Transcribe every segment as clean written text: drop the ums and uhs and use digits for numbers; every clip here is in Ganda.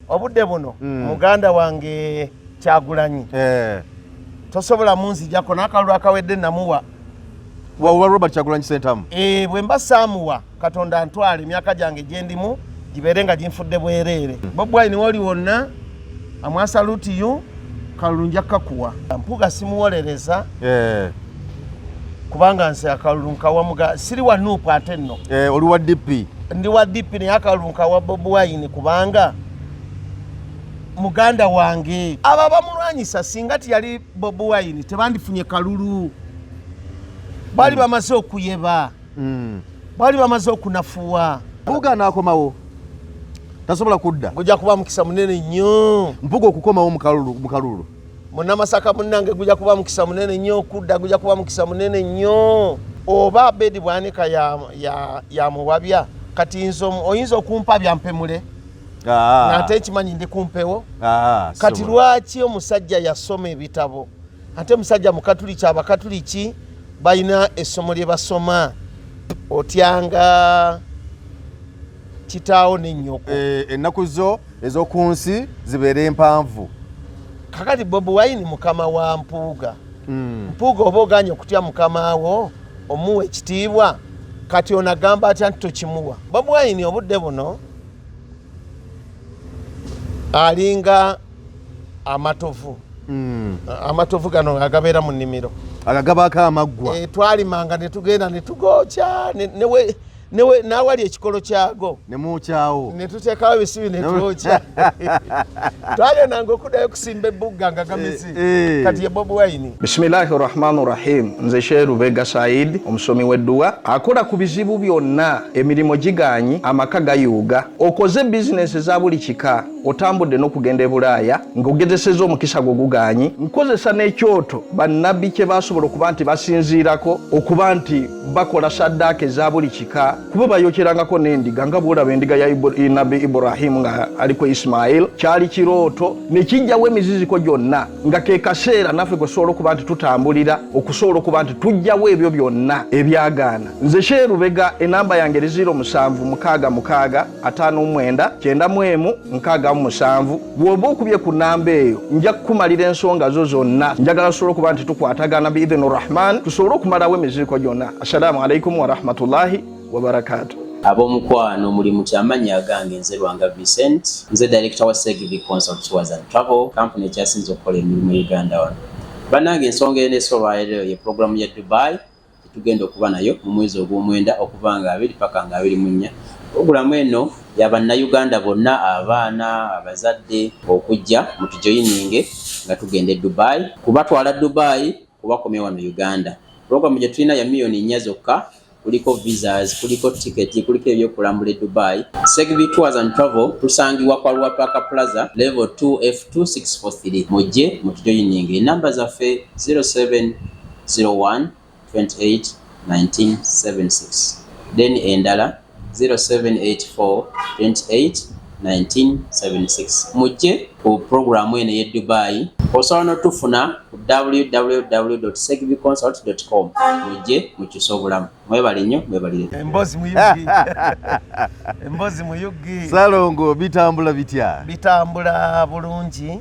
Obudde buno muganda wange Kyagulanyi tosobola munzijako n'akalulu akawedde namuwa. Wa Robert Kyagulanyi Ssentamu. Bwe mba saamuwa, Katonda ntwala emyaka gyange gyendimu gibeere nga ginfudde bwereere. Bobi Wine woli wonna, am salute you, kalulu nja kakuwa. Mpuuga simuwolereza kubanga nze akalulu nkawa muga siri wa NUP ate nno. Oli wa DP. Ndi wa DP, naye akalulu nkawa Bobi Wine kubanga muganda wange. Abo abamulwanyisa, singa tiyali Bobi Wine tebandifunye kalulu. Baali bamaze okuyeba, baali bamaze okunafuwa. Mpuuga anaakomawo? Tasobola kudda? Gujja kuba mukisa munene nnyo. Mpuuga okukomawo mu kalulu, mu kalulu? Munnamasaka munnange, gujja kuba mukisa munene nnyo okudda. Gujja kuba mukisa munene nnyo. Oba Abedi Bwanika yamuwabya, kati nze oyinza okumpa byampemule ng'ate ekimanyi ndi kumpewo. Kati lwaki omusajja yasoma ebitabo, ate musajja mukatuliki? Abakatuliki balina essomo lye basoma, otyanga kitaawo n'ennyoko. Ennaku zo ez'oku nsi zibeere empanvu. Kakati Bobi Wine mukama wa Mpuuga. Mpuuga, oba oganye okutya mukama wo omuwa ekitiibwa, kati ono agamba atya nti tokimuwa? Bobi Wine obudde buno alinga amatovu. Amatovu gano agabeera mu nnimiro. Agagabaako amaggwa. Twalimanga ne tugenda ne tugookya n'awali ekikolo kyago. Ne muukyawo. Ne tuteekawo ebisubi ne twokya. Twagendanga okuddayo okusimba ebbugga nga gamezi. Kati ye Bobi Wine. Bisimilahi rahmani rahim. Nze Sheikh Lubega Said, omusomi w'edduwa akola ku bizibu byonna. Emirimu giganyi, amaka gayuuga, okoze bizinesi eza buli kika, otambudde n'okugenda e Bulaaya ng'ogezesezza omukisa gwo guganyi. Nkozesa n'ekyoto bannabbi kye basobola okuba nti basinziirako okuba nti bakola saddaaka eza buli kika, kuba bayokyerangako n'endiga, nga bw'olaba endiga ya Nabbi Iburahimu nga aliko Isimayiri. Kyali kirooto ne kijjawo emiziziko gyonna, nga ke kaseera naffe kwe tusobola okuba nti tutambulira okusobola okuba nti tujjawo ebyo byonna ebyagaana. Nze Sheikh Lubega, enamba yange eri 0766 59 91 67. Bw'oba okubye ku namba eyo, nja kukumalira ensonga zo zonna. Njagala tusobole okuba nti tukwatagana biidhini Rahman, tusobole okumalawo emiziziko gyonna. Assalaamu alaikum warahmatullahi wabarakatu. Ab'omukwano, muli mutya? Amannya agange nze Lwanga Vincent, nze director wa Segv Consult Tours and Travel company ekyasinze okukola emirimu e Uganda wano. Bannange, ensonga eno esi olwaleero ye pulogulaamu ya Dubai tetugenda okuba nayo mu mwezi ogw'omwenda, okuva nga 2 paka nga 24. Pulogulaamu eno ya Bannayuganda bonna, abaana, abazadde, okujja mutujoyininge nga tugenda e Dubai. Kubatwala Dubai, kubakomya wano Uganda. Pulogulaamu gye tulina ya miliyoni 4 zokka. Kuliko visas, kuliko tiketi, kuliko ebyokulambula e Dubai. Segv Tours and Travel tusangibwa kwa Lwa Park Plaza, level 2 F2643. Mujje mutujoyininge. Enamba zaffe 0701 28 1976, then endala 0784 28 1976. Mujje ku pulogulaamu eno ey'e Dubai. Osobola n'otufuna ku www.segvconsult.com. Mujje mukyuse obulamu. Mwebale nnyo, mwebalire. Emboozi muyugi, emboozi muyugi. Salongo, bitambula bitya? Bitambula bulungi.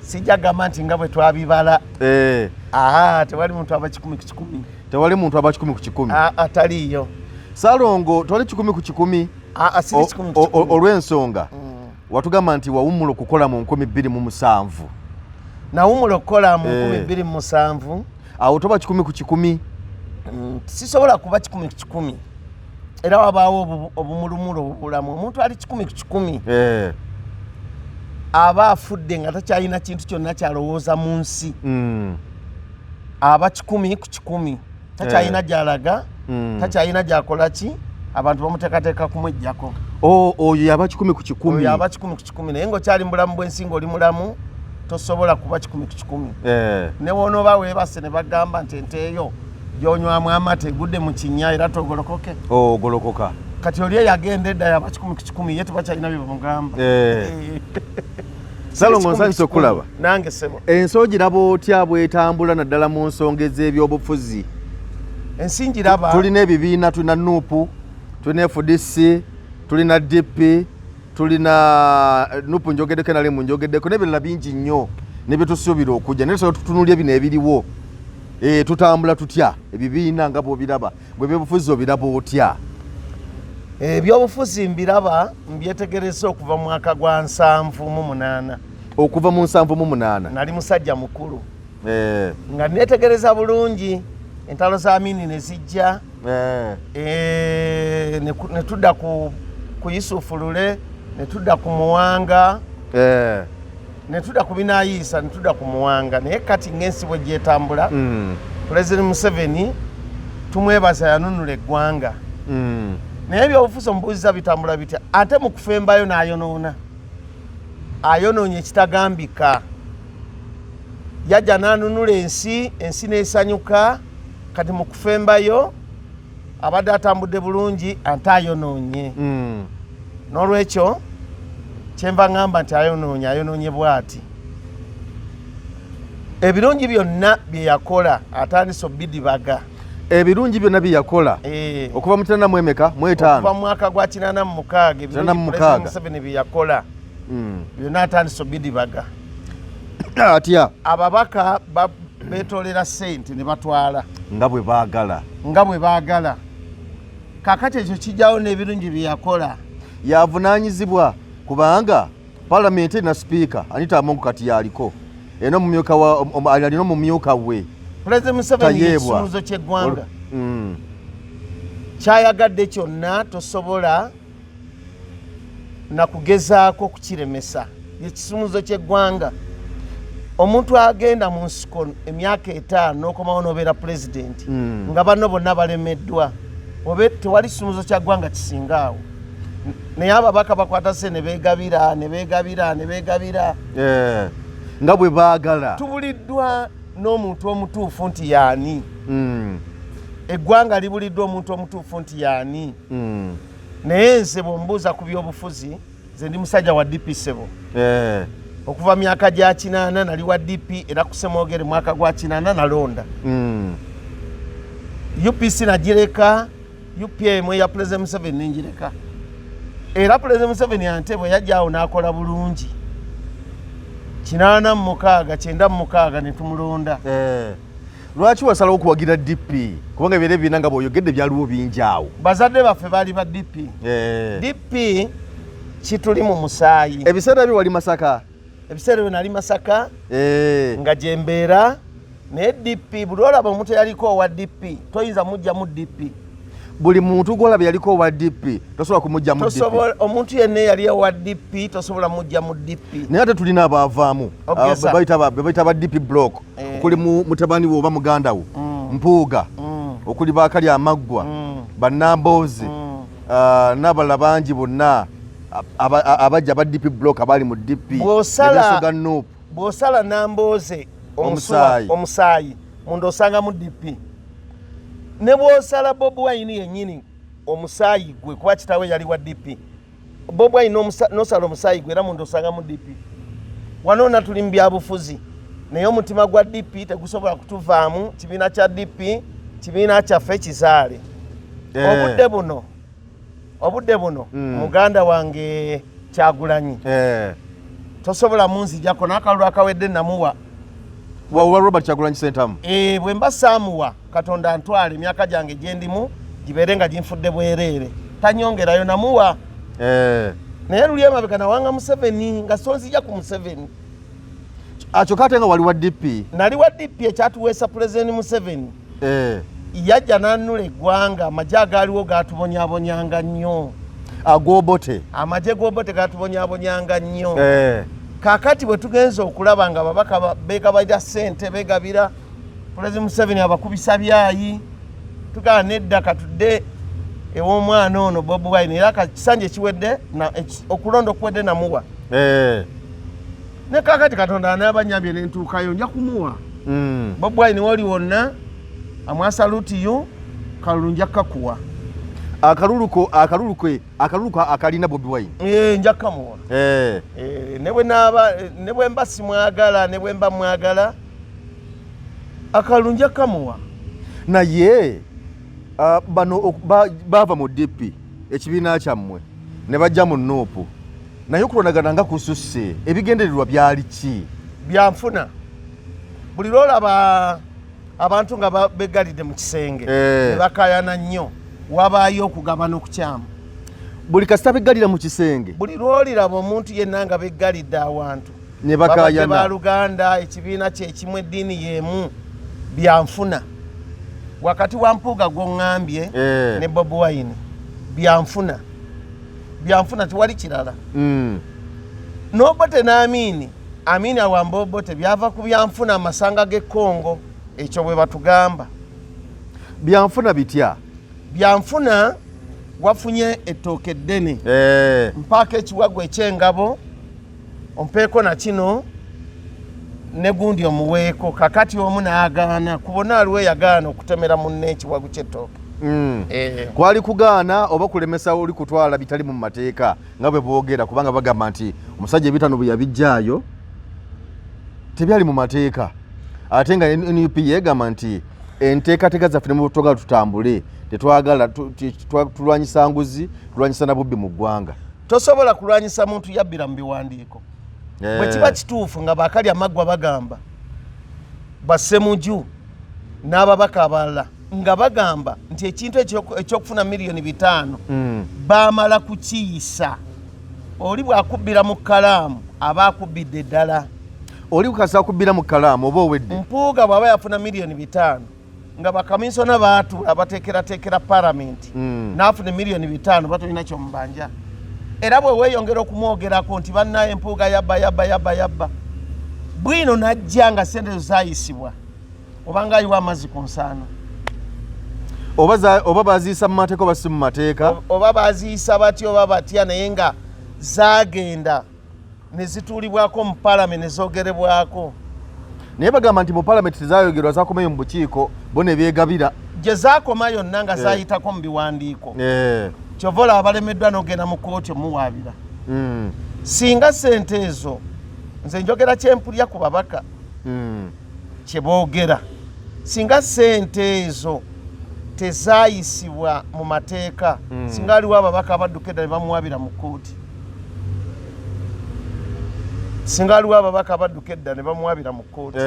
Sijja gamba nti nga bwe twabibala. Aha, tewali muntu aba 100%. Tewali muntu aba 100%. Aa, taliiyo. Salongo, tewali 100%. Aa, siri 100%. Olw'ensonga watugamba nti wawummula okukola mu 2007. Nawummula okukola mu 2007. Awo toba 100%. Sisobola kuba 100%, era wabaawo obumulumulu obubulamu. Omuntu ali 100% aba afudde nga takyalina kintu kyonna kyalowooza mu nsi. Aba 100%, takyalina gyalaga, takyalina gyakola ki, abantu bamuteekateeka kumwejjako. Oh, oyo yaba 100%. Oyo aba 100%, naye ng'okyali mu bulamu bw'ensi, ng'oli mulamu, tosobola kuba 100%. Ne wonooba weebase ne bagamba nti ente eyo gyonywamu amata egudde mu kinnya, era togolokoke? Ogolokoka. Kati oli eyagenda edda yaba 100%, ye tebakyalina bye bamugamba. Salongo, nsanyusa okulaba. Nange, sebo. Ensi ogiraba otya bwetambula, naddala mu nsonga ez'ebyobufuzi? Ensi ngiraba Tulina ebibiina, tulina NUP, tulina FDC, tulina DP. Tulina NUP njogeddeko, nali munjogeddeko n'ebirala bingi nnyo nebyetusuubira okujja, naye tusobola tutunuulya bino ebiriwo. Tutambula tutya ebibiina nga bw'obiraba gwe? Ebyobufuzi obiraba otya? Ebyobufuzi mbiraba, mbyetegereza okuva mu mwaka gwa 78. Okuva mu 78? Nali musajja mukulu nga netegereza bulungi entalo za Amini ne zijja, ne tudda ku Yusufu Lule, ne tudda ku Muwanga, ne tudda ku Binayiisa, ne tudda ku Muwanga. Naye kati ng'ensi bwe gyetambula, Pulezidenti Museveni tumwebaza, yanunula eggwanga. Naye ebyobufuzi omubuuziza bitambula bitya, ate mu kufembayo n'ayonoona, ayonoonye ekitagambika. Yajja n'anunula ensi, ensi n'esanyuka. Kati mu kufembayo abadde atambudde bulungi, ate ayonoonye. N'olwekyo kyenva ŋŋamba nti ayonoonye, ayonoonye bw'ati: ebirungi byonna bye yakola atandise obidibaga. Ebirungi byonna bye yakola? Okuva mu kinaana mu emeka, mu Okuva etaano? mu mwaka gwa 86, ebirungi 86. President Museveni bye yakola byonna atandise obidibaga. Atya? Ababaka beetoolera ssente ne batwala nga bwe baagala. Nga bwe baagala. Kakati ekyo kijjawo n'ebirungi bye yakola. Yavunaanyizibwa kubanga palamenti erina sipiika Anita Among, kati yaliko erina omumyuka alina omumyuka we. Pulezidenti Museveni Tayeebwa. ekisumuzo ky'eggwanga. Kyayagadde kyonna tosobola nakugezaako kukiremesa. Ekisumuzo ky'eggwanga, omuntu agenda mu nsiko emyaka 5 n'okomawo n'obeera pulezidenti nga banno bonna balemeddwa, obe tewali kisumuzo kya ggwanga kisinga awo. Naye ababaka bakwata se ne beegabira, ne beegabira, ne beegabira. Nga bwe baagala. Tubuliddwa n'omuntu omutuufu nti yaani. Eggwanga libuliddwa omuntu omutuufu nti yaani. Naye nze bwombuuza ku byobufuzi, nze ndi musajja wa DP, sebo. Okuva myaka gya 80 nali wa DP, era kusemwogere mwaka gwa 80 nalonda. UPC nagireka, UPM eya President Museveni nengireka. Era President Museveni ante bwe yajjaawo n'akola bulungi 86, 96 ne tumulonda. Lwaki wasalawo okuwagira DP? Kubanga ebibeera ebibiina nga bw'oyogedde byaliwo bingi awo. Bazadde baffe baali ba DP. DP kituli mu musaayi. Ebiseera byo wali Masaka? Ebiseera ebyo nali Masaka, nga gyembeera. Naye DP, buli olaba omuntu eyaliko owa DP toyinza mujjamu DP. Buli muntu gwolaba yaliko owa DP tosobola kumugjamu DP? Tosobola. Omuntu yenna eyali owa DP tosobola mujja mu DP. Naye ate tulina abaavaamu. Ogeza. Be bayita ba DP block, okuli mutabani we oba muganda wo Mpuuga, okuli bakali amaggwa, bannamboozi, n'abalala bangi bonna abajja aba DP block abaali mu DP nebeesoga NUP. Bw'osala Nambooze Omusaayi. Omusaayi munda osangamu DP. Ne bw'osala Bobi Wine yennyini omusaayi gwe, kuba kitaawe yali wa DP, Bobi Wine n'osala omusaayi gwe era munda osangamu DP. Wanoona tuli mu byabufuzi, naye omutima gwa DP tegusobola kutuvaamu. Kibiina kya DP kibiina kyaffe kizaale. Obudde buno muganda wange Kyagulanyi tosobola munzijako n'akalulu akawedde namuwa. Wa Robert Kyagulanyi Sentamu? Bwe mba saamuwa, Katonda ntwala emyaka gyange gyendimu gibeere nga ginfudde bwereere, tanyongerayo. Namuwa. Naye luli emabega nawanga Museveni nga sonzija ku Museveni. Kyokka ate nga wali wa DP. Nali wa DP. Ekyatuweesa Pulezidenti Museveni, yajja n'anula eggwanga. Amagye agaaliwo gatubonyabonyanga nnyo. Ag'Obote? Amagye g'Obote gatubonyabonyanga nnyo. Kaakati bwe tugenza okulaba nga ababaka beegabira ssente, beegabira, Pulezidenti Museveni abakubisa byayi, tugamba nedda, katudde ew'omwana ono Bobi Wine. Era kisanja ekiwedde okulonda okuwedde namuwa. Ne kaakati Katonda anaabanyambye nentuukayo, nja kumuwa. Bobi Wine woli wonna, amwasalutiyu kalulu nja kukakuwa. Akalulu ke akalulu akalina Bobi Wine? Nja kukamuwa. Ne bwe naaba, ne bwe mba simwagala, ne bwe mba mwagala, akalulu nja kukamuwa. Naye bano baava mu DP, ekibiina kyammwe, ne bajja mu NUP. Naye okulwanagana nga kususse, ebigendererwa byali ki? Byanfuna. Buli lwolaba abantu nga beggalidde mu kisenge ne bakayana nnyo, wabaayo okugabana okukyamu. Buli kasita beggalira mu kisenge, buli lwoliraba omuntu yenna nga beggalidde awantu ne bakayana, baluganda, ekibiina kyekimu, eddiini y'emu, byanfuna. Wakati wa Mpuuga gwoŋŋambye ne Bobi Wine, byanfuna, byanfuna, tewali kirala. N'Obote n'Amini, Amini awamba Obote, byava ku byanfuna, amasanga g'e Congo, ekyo bwe batugamba. Byanfuna bitya? Byanfuna, wafunye ettooke eddene, mpaako ekiwagu eky'engabo, ompeeko na kino ne gundi omuweeko. Kakati omu n'agaana, ku bonna aliwo eyagaana okutemera munne ekiwagu ky'ettooke. Kwali kugaana oba kulemesa oli kutwala bitali mu mateeka nga bwe boogera? Kubanga bagamba nti omusajja ebitano bwe yabijjaayo tebyali mu mateeka, ate nga NUP yeegamba nti enteekateeka zaffe ne twagala tutambule, tetwagala tulwanyisa nguzi, tulwanyisa na bubbi mu ggwanga. Tosobola kulwanyisa muntu yabbira mu biwandiiko. Bwe kiba kituufu nga bakali amaggwa bagamba, Basemuju n'ababaka abalala nga bagamba nti ekintu ekyokufuna 5 miliyoni baamala kukiyisa, oli bw'akubbira mu kalaamu aba akubbidde ddala. Oli kasa akubbira mu kalaamu oba owedde. Mpuuga bw'aba yafuna 5 miliyoni nga bakaminsona baatuula bateekerateekera palamenti, n'afuna 5 miliyoni, batolina kyomubanja. Era bwe weeyongera okumwogerako nti bannaye Mpuuga yabba, yabba, yabba, yabba bwino, najja nga sente zo zaayisibwa, obanga ayiwa amazzi ku nsaano. Oba baziyisa mu mateeka oba si mu mateeka. Oba baziyisa batya oba batya, naye nga zaagenda ne zituulibwako mu palamenti ne zoogerebwako. Naye bagamba nti mu palamenti tezayogerwa, zakomayo mu bukiiko bo ne beegabira. Gye zaakoma yonna nga zaayitako mu biwandiiko. Kyova olaba balemeddwa n'ogenda mu kooti omuwaabira. Singa sente ezo, nze njogera kyempulya ku babaka kye boogera, singa sente ezo tezaayisibwa mu mateeka, singa aliwo ababaka abadduka edda ne bamuwabira mu kooti, singa aliwo ababaka abadduka edda ne bamuwabira mu kooti.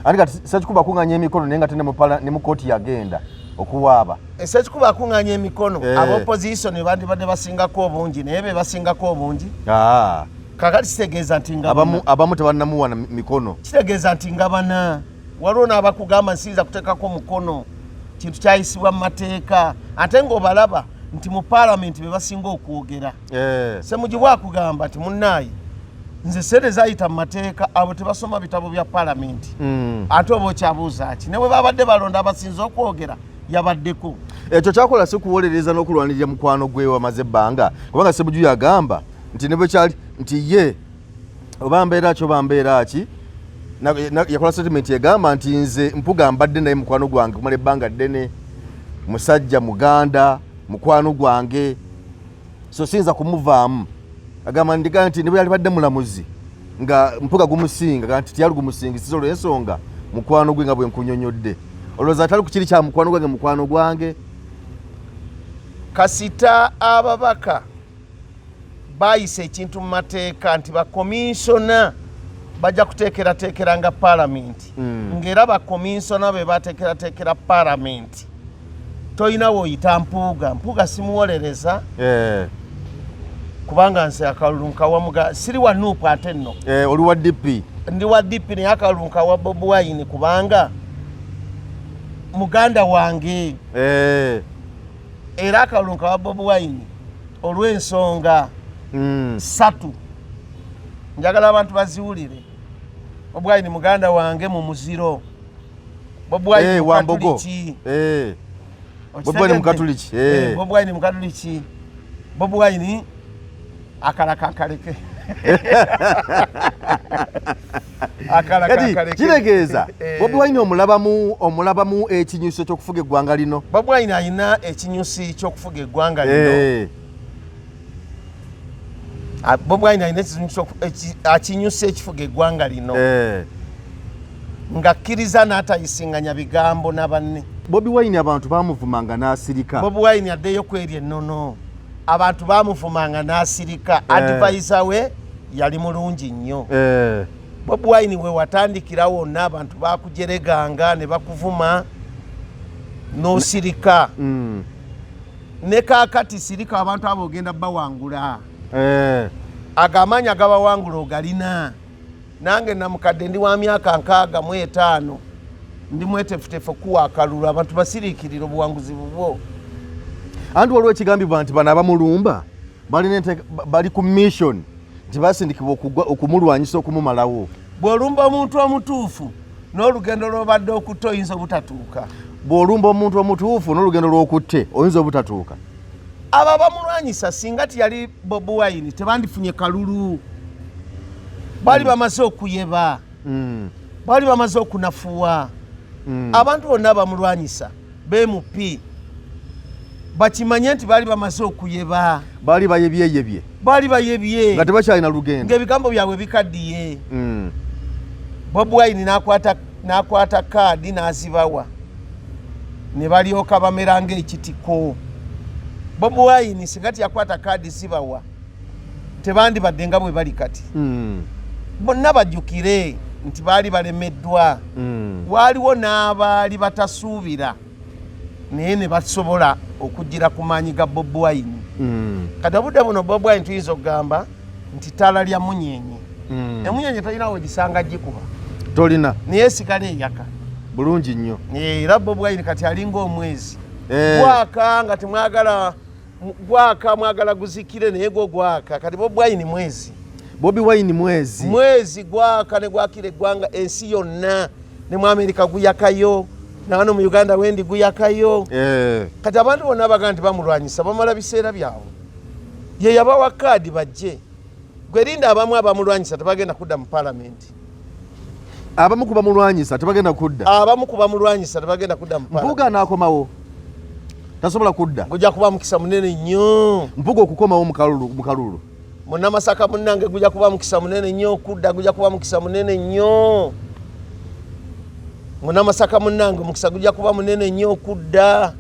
Ate kati Sekikuba akuŋŋanya emikono, naye nga te ne mu kooti yagenda okuwaaba. Sekikuba akuŋŋanya emikono, aba opposition bandibadde basingako obungi, naye be basingako obungi. Kakati kitegeeza nti nga Abamu tebannamuwa na mikono. Kitegeeza nti nga bana waliwo n'abakugamba nsiyinza kuteekako mukono, kintu kyayisibwa mu mateeka, ate ng'obalaba nti mu paalamenti be basinga okwogera. Semuju akugamba nti munnaayi nze sente zayita mu mateeka, abo tebasoma bitabo bya paalamenti. Ate oba okyabuuza ki? Ne bwe babadde balonda abasinze okwogera, yabaddeko. Ekyo kyakola si kuwolereza n'okulwanirira mukwano gwe wamaze ebbanga, kubanga Sebuju yagamba nti ne bwekyali nti ye oba mbeera ki oba mbeera ki, yakola statement egamba nti nze Mpuga mbadde naye mukwano gwange kumala ebbanga ddene, musajja muganda, mukwano gwange, so siyinza kumuvaamu. Agamba ndiga nti ne bwe yalibadde mulamuzi nga Mpuga gumusinga, ga nti teyali gumusingisiza olw'ensonga mukwano gwe nga bwe nkunyonyodde. Olowooza atali ku kiri kya mukwano gwange, mukwano gwange? Kasita ababaka bayisa ekintu mu mateeka nti bakominsona bajja kuteekerateekeranga paalamenti, ng'era bakominsona be bateekerateekera paalamenti, tolina woyita Mpuuga. Mpuuga simuwolereza, kubanga nze akalulu nkawamuga, siri wa NUP ate nno. Oli wa DP. Ndi wa DP, naye akalulu nkawa Bobi Wine kubanga muganda wange. Era akalulu nkawa Bobi Wine olw'ensonga 3, njagala abantu baziwulire. Bobi Wine muganda wange mu muziro. Bobi Wine Wa Mbogo. Mukatuliki. Bobi Wine Mukatuliki. Bobi Wine Mukatuliki. Bobi Wine akala kankaleke. Akala Kati kankaleke. kitegeeza Bobi Wine omulabamu ekinyusi ekyokufuga eggwanga lino? Bobi Wine alina ekinyusi ky'okufuga eggwanga lino. Bobi Wine alina ekinyusi ekifuga eggwanga lino, ng'akkiriza n'atayisinganya bigambo na banne. Bobi Wine abantu bamuvumanga n'asirika. Bobi Wine addeyo kweri ennono. Abantu bamuvumanga n'asirika. Advisor we yali mulungi nnyo. Bobi Wine we watandikira wonna abantu bakujereganga ne bakuvuma n'osirika. Ne kaakati sirika, abantu abo ogenda bawangula. Ago amaanyi agabawangula ogalina. Nange namukadde ndi wa myaka 65, ndi mwetefutefu okuwa akalulu. Abantu basiriikirira, obuwanguzi bubwo. Anti waliwo ekigambibwa nti bano abamulumba balina bali ku mission, nti basindikibwa okumulwanyisa, okumumalawo. Bw'olumba omuntu omutuufu, n'olugendo lw'obadde okutta oyinza obutatuuka. Bw'olumba omuntu omutuufu, n'olugendo lw'okutte oyinza obutatuuka. Abo abamulwanyisa, singa tiyali Bobi Wine tebandifunye kalulu. Baali bamaze okuyeba, baali bamaze okunafuwa. Abantu bonna bamulwanyisa bmp bakimanye nti baali bamaze okuyeba. Baali bayebyeyebye. Baali bayebye. Nga tebakyalina lugendo. Ng'ebigambo byabwe bikaddiye. Bobi Wine n'akwata kaadi n'azibawa ne balyoka bamera ng'ekitiko. Bobi Wine singa tiyakwata kaadi zibawa, tebandibadde nga bwe bali kati. Bonna bajjukire nti baali balemeddwa. Waaliwo n'abaali batasuubira, naye ne basobola okugira ku maanyi ga Bobi Wine. Kati obudde buno Bobi Wine tuyinza okugamba nti ttaala lya munyenye. Emunyenye tolina wegisanga gikuba. Tolina. Naye esigala eyaka. Bulungi nnyo. Era Bobi Wine kati alinga omwezi. Gwaka nga temwagala gwaka, mwagala guzikire, naye gwo gwaka. Kati Bobi Wine mwezi. Bobi Wine mwezi. Mwezi gwaka ne gwakira eggwanga, ensi yonna. Ne mu Amerika guyakayo, nawano mu Uganda wendi guyakayo. Kati abantu bonna baga nti bamulwanyisa bamala biseera byabwe. Ye yabawa kaadi bajje. Gwerinda, abamu abamulwanyisa tebagenda kudda mu palamenti. Abamu ku bamulwanyisa tebagenda kudda. Abamu ku bamulwanyisa tebagenda kudda mu Mpuuga palamenti. anaakomawo, tasobola kudda. Gujja kuba mukisa munene nnyo. Mpuuga okukomawo mu kalulu. Munnamasaka munnange, gujja kuba mukisa munene nnyo okudda. Gujja kuba mukisa munene nnyo, munnamasaka munnange. Omukisa gujja kuba munene nnyo okudda.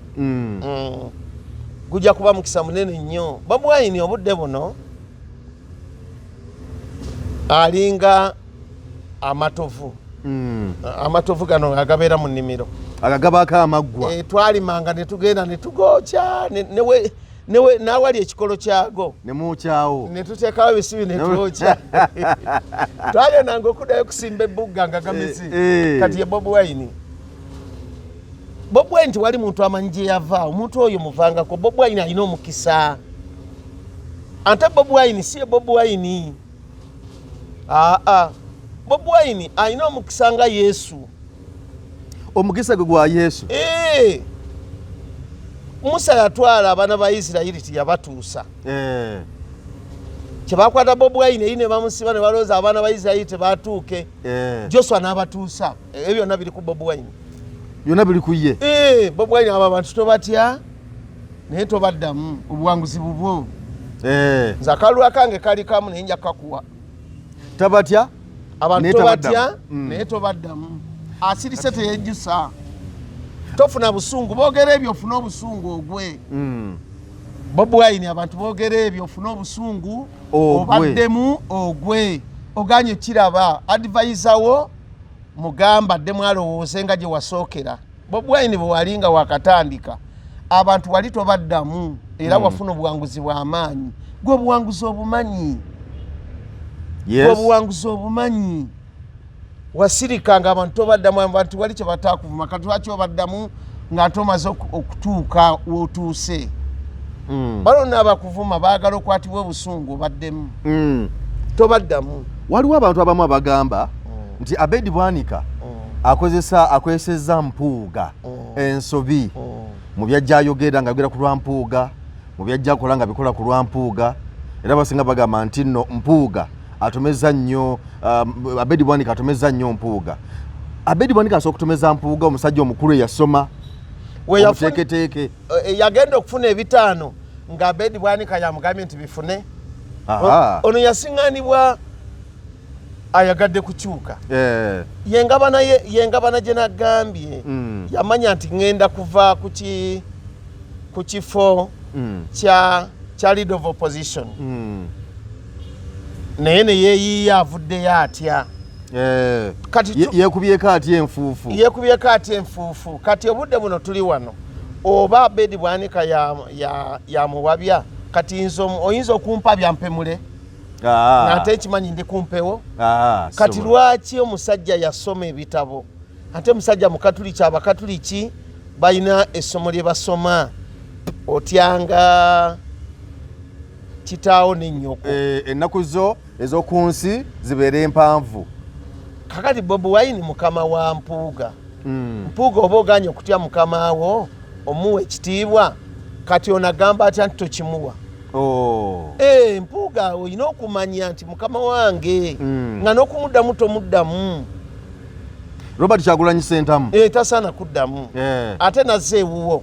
Gujja kuba mukisa munene nnyo. Bobi Wine obudde buno alinga amatovu. Amatovu gano agabeera mu nnimiro. Agagabaako amaggwa. Twalimanga ne tugenda ne tugookya n'awali ekikolo kyago. Ne muukyawo. Ne tuteekawo ebisubi ne twokya. Twagendanga okuddayo okusimba ebbugga nga gamezi. Kati ye Bobi Wine. Bobi Wine tewali muntu amanyi gye yava. Omuntu oyo muvangako. Bobi Wine alina omukisa. Ate Bobi Wine si ye Bobi Wine. Aa, Bobi Wine alina omukisa nga Yesu. Omukisa gwe gwa Yesu. Musa yatwala abaana ba Isirayiri, tiyabatuusa. Kyebakwata Bobi Wine eri ne bamusiba ne balowooza abaana ba Isirayiri tebatuuke. Joswa n'abatuusa. Ebyo byonna biri ku Bobi Wine. Byonna biri ku ye. Bobi Wine, abo abantu tobatya, naye tobaddamu. Obuwanguzi bubwo. Nze akalulu akange kali kamu, naye nja kukakuwa. Tabatya. Abantu Naye tobatya. tabaddamu. Naye tobaddamu. Asirise teyejjusa. Tofuna busungu. Boogera ebyo ofune obusungu ogwe. Bobi Wine, abantu boogera ebyo ofune obusungu. Ogwe. Obaddemu ogwe. Oganye kiraba advisor wo mugamba addemu alowooze nga gye wasookera. Bobi Wine bwe wali nga wakatandika, abantu wali tobaddamu, era wafuna obuwanguzi bw'amaanyi. Gwe obuwanguzi obumanyi. Yes. Obuwanguzi obumanyi. Wasirika nga abantu tobaddamu. Abantu wali kyebatakuvuma, kati lwaki obaddamu nga nte omaze okutuuka wootuuse? Balonna abakuvuma baagala okwatibwa obusungu obaddemu. Tobaddamu. Waliwo abantu abamu abagamba nti Abedi Bwanika akozesa akozesezza Mpuuga ensobi mu byajja ayogera, nga ayogera ku lwa Mpuuga, mu byajja akola nga bikola ku lwa Mpuuga. Era basinga bagamba nti nno Mpuuga atomeza nnyo, Abedi Bwanika atomeza nnyo Mpuuga. Abedi Bwanika asobola okutomeza Mpuuga, omusajja omukulu eyasoma, omuteeketeeke? Yagenda okufuna ebitaano nga Abedi Bwanika yamugambye nti bifune. Ono yasiŋŋaanibwa ayagadde kukyuka. Yengabana gye nagambye. Yamanya nti ŋŋenda kuva ku kifo kya Kya leader of opposition. Naye neyeyiiya avuddeyo atya? Kati Yekubyeko atya enfuufu? Yekubyeko atya enfuufu? Kati obudde buno tuli wano, oba Abedi Bwanika yamuwabya, kati nze oyinza okumpa byampemule ng'ate ekimanyi ndi kumpewo. Kati lwaki omusajja yasoma ebitabo, ate omusajja mukatuliki, abakatuliki balina essomo lye basoma, otyanga kitaawo n'ennyoko. Ennaku zo ez'oku nsi zibeere empanvu. Kakati Bobi Wine mukama wa Mpuuga. Mpuuga oba oganye okutya mukama wo, omuwa ekitiibwa, kati ono agamba atya nti tokimuwa? Mpuuga olina okumanya nti mukama wange, nga n'okumuddamu tomuddamu. Robert Kyagulanyi Sentamu. Tasaana kuddamu. Ate nazze ewuwo